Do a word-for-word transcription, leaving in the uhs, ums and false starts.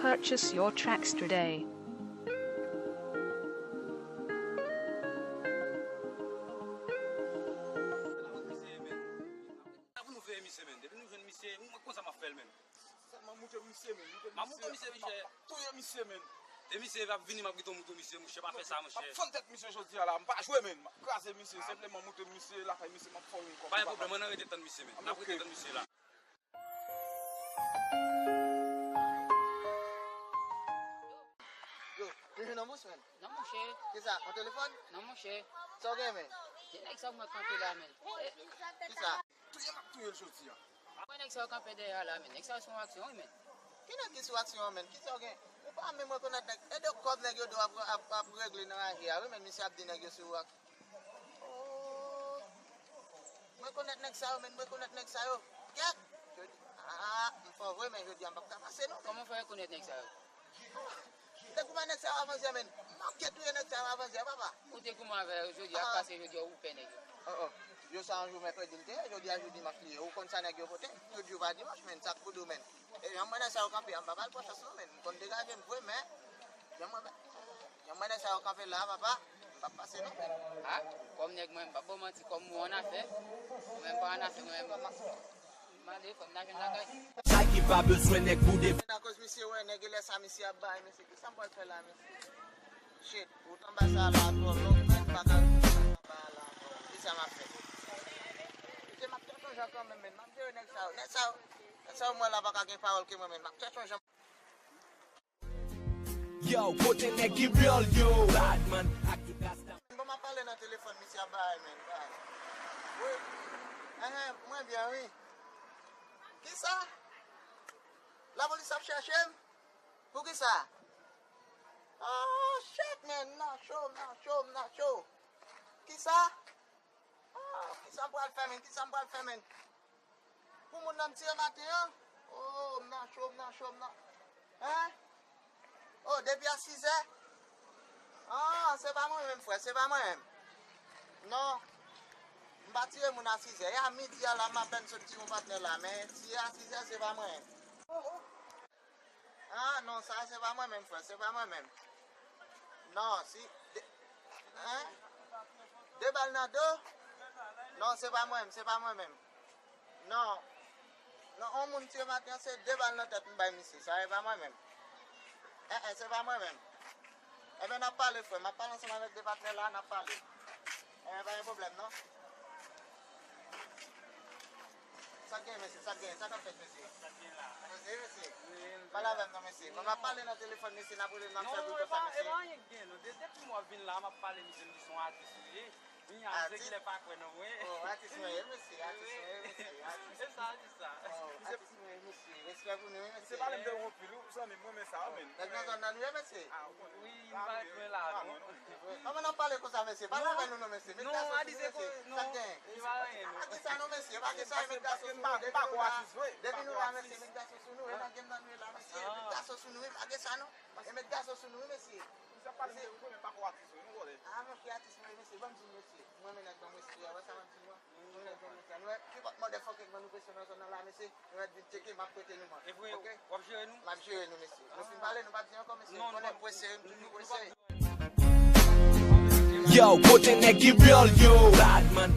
Purchase your tracks today. Pou nou veye misye, men. Depi nou jwenn misye, mwen konn sa m ap fè l, men. Sèlman moute misye, men. Moute misye. M ap touye misye, men. E misye ap vini, m ap kite w moute misye, monchè. Pa fè sa, monchè. M ap fann tèt misye jodi a la. M pa jwe, men. M ap kraze misye. Senpleman moute misye, lakay misye, m ap fè w yon kòb. Pa gen pwoblèm, ann rete tann misye, men. N ap rete tann misye la. Yo, nou jwenn nan bous, men. Non, monchè. Kisa? Yon telefòn? Non, monchè. Sa w gen, men? Gen nèg sa w mwen kanpe la, men. Kisa? Touye m ap touye l jodi a. Mwen nèg sa yo kanpe dèyè a la, men. Nèg sa yo sou aksyon, wi, men. Ki nèg ki sou aksyon an, men? Kisa w gen? Ou pa menm rekonèt nèg. E de kòb nèg yo do ap, ap, ap regle nan raje a, wi, men. Misye ap di nèg yo sou ak. Oh. Mwen rekonèt nèg sa yo, men. Mwen rekonèt nèg sa yo. Kèt! Jodi, ah, m fò vre, men jodi a m p ap ka pase, non. Kòman w fè rekonèt nèg sa yo? Te goumen nèg sa yo avanse, men. M ap gen touye nèg sa yo avanse, papa. Ou te goumen avè yo jodi a, pase jodi a, ou pè nèg yo. Oh, oh. Yo sa yon jou mèkredi l te ye, jodi a jou dimanch li ye. Ou konn sa nèg yo pote, tout jou pa dimanch, men, sa k pou di w, men. E jan m wè nèg sa yo kanpe a, m pa ba l pran chans non, men. M konn degaje m vre, men, jan m wè, jan m wè nèg sa yo kanpe la, papa, m p ap pase non, men. Ah, kòm nèg mwen, m p ap ba w manti, kòm ou annafè, ou menm pa annafè, mwen menm m ap pase. Mande, fò m ta jwenn lakay. Sa ki pa bezwen nèg pou de. Men akoz misye wè nèg e lè sa misye ap bay, mesye, kisa m pral fè la, mesye? Shit, wout anba sa la twò long, men m pa ka ret anba la ankò. Kisa m ap fè? Mesye, m ap chèche yon jan kanmenm, men m ap jere nèg sa yo. Nèg sa yo, nèg sa yo m wè la pa ka gen pawòl ke mwen, men m ap chèche yon jan. Yo, kote nèg ki real yo? Badman ak tout rasta. Bon, m ap pale nan telefòn, misye ap bay, men, bay. Wi. Enhen, mwen byen, wi. Kisa? Lapolis ap chèche m? Poukisa? Oh, shit, man. M nan cho, m nan cho, m nan cho. Kisa? Oh, kisa m pral fè, men? Kisa m pral fè, men? Pou moun nan m tire maten an? Oh, m nan cho, m nan cho, m nan. Hein? Oh, depi a sizè? Ah, se pa mwen menm, frè, se pa mwen menm. Non. M pa tire moun a sizè. E a midi a la, m apèn sot tire yon patnè la, men tire a sizè, se pa mwen menm. Oh, oh. Ah, non, sa se pa mwen menm, frè, se pa mwen menm. Non, si. De, hein? De bal nan do? Non, se pa mwen menm, se pa mwen menm. Non. Non, on moun tire maten an, se de bal nan tèt m bay misye. Sa e pa mwen menm. Eh, eh, se pa mwen menm. Ebyen, n ap pale, frè. M ap pale ansanm avèk de patnè la, n ap pale. Ebyen, pa gen pwoblèm, non. Sa k gen, mesye? Sa k gen? Sa k ap fèt, mesye? Sa k gen la? Mesye, mesye. Pale avè m non, mesye. Bon, m ap pale nan telefòn, mesye, n ap rele m, n ap fè bri konsa, mesye. Non, e pa, e pa anyen k gen, non. De, depi m wè w vin la, m ap pale, mesye, m di se yon atis ou ye. Vin a ze ki lè pa kwè nan mwen. Oh, atis mwen ye, mesye, atis mwen ye, mesye, atis. E sa, atis sa. Oh, atis mwen ye, mesye. Respè pou nou, wi, mesye. Misye pale m de ou anpil, wi, zanmi m, mwen renmen sa, wi, men. Nèg nan zòn nan nou ye, mesye? Ah, ou konnen. Wi, m pa ret lwen la, non. Kòman n ap pale konsa, mesye? Pale avè nou, non, mesye. Met gason sou nou, mesye. Sa k gen? Li pa anyen, non. Pa gen sa, non, mesye. Pa gen sa, e met gason sou nou. Depi nou la, depi nou la, mesye, met gason sou nou. E nan game nan nou ye la, mesye. Met gason sou nou, wi. Pa gen sa, non. E met gason sou nou, wi, mesye. Misye ap pale m de ou, men m pa ko atis, wi, nou konnen. Ah, monchè, atis mwen ye, mesye. Ban m di w, mesye. Mwen renmen nèg ban m respè a, wè sa m ap di w an? Mwen renmen nèg ban m respè a. Nou wè, ki pòt mòdè fòkè k ban nou presyon nan zòn nan la, mesye? Nou mèt vin tcheke, m ap prete nou, man. E vre, w ap jere nou? M ap jere nou, mesye. Nou fin pale, nou pa di ankò, mesye. Konnen m prese, m toujou prese. Yo, kote nèg ki real yo? Badman.